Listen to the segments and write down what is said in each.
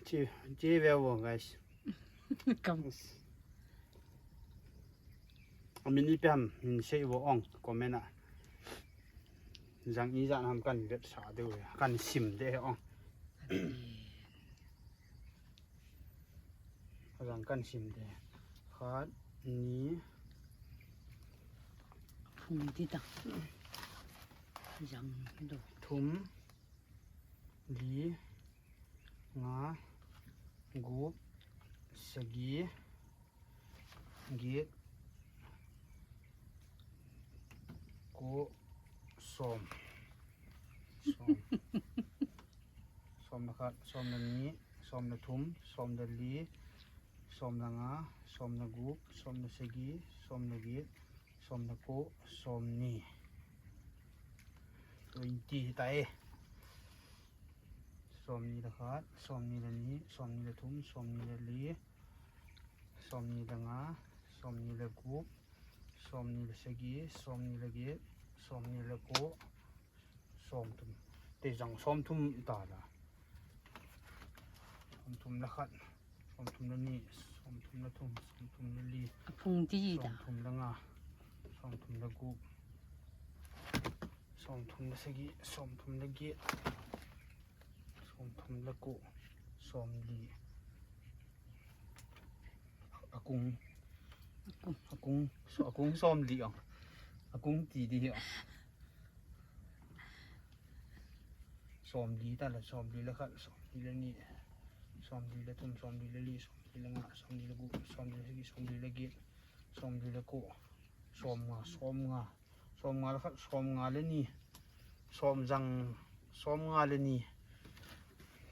Chi chi ve wo guys. Kam. Mini pem min sei wo ong comment a. Zang i zan ham kan vet sa deuh kan sim de ong. Zang kan sim de. Khat ni Phung ti tak. Zang do. Thum li nga gup sagi git ku sawm sawm sawm na khat sawm na ni sawm na thum sawm na li sawm na nga sawm na gup sawm na sagi sawm na git sawm na ku sawm ni 20 hi ta e sawm ni le khat sawm ni le ni sawm ni le thum sawm ni le li sawm ni le nga sawm ni le gup sawm ni le sagi sawm ni le git sawm ni le ku sawm thum te zang sawm thum ta la sawm thum le khat sawm thum le ni sawm thum le thum sawm thum le li A phung ti da. Sawm thum le nga sawm thum le gup sawm thum le sagi sawm thum le git sawm thum le ku sawm li a kung a kung a kung sawm li ang a kung ti di hi ang sawm li ta la sawm li le khat sawm li le ni sawm li le thum sawm li le li sawm li le nga sawm li le gu sawm li le sagi sawm li le git sawm li le ku sawm nga sawm nga sawm nga le khat sawm nga le ni sawm zang sawm nga le ni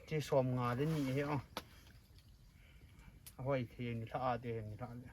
ti sawm nga le ni hi a hoi the ni thla a te ni thla le.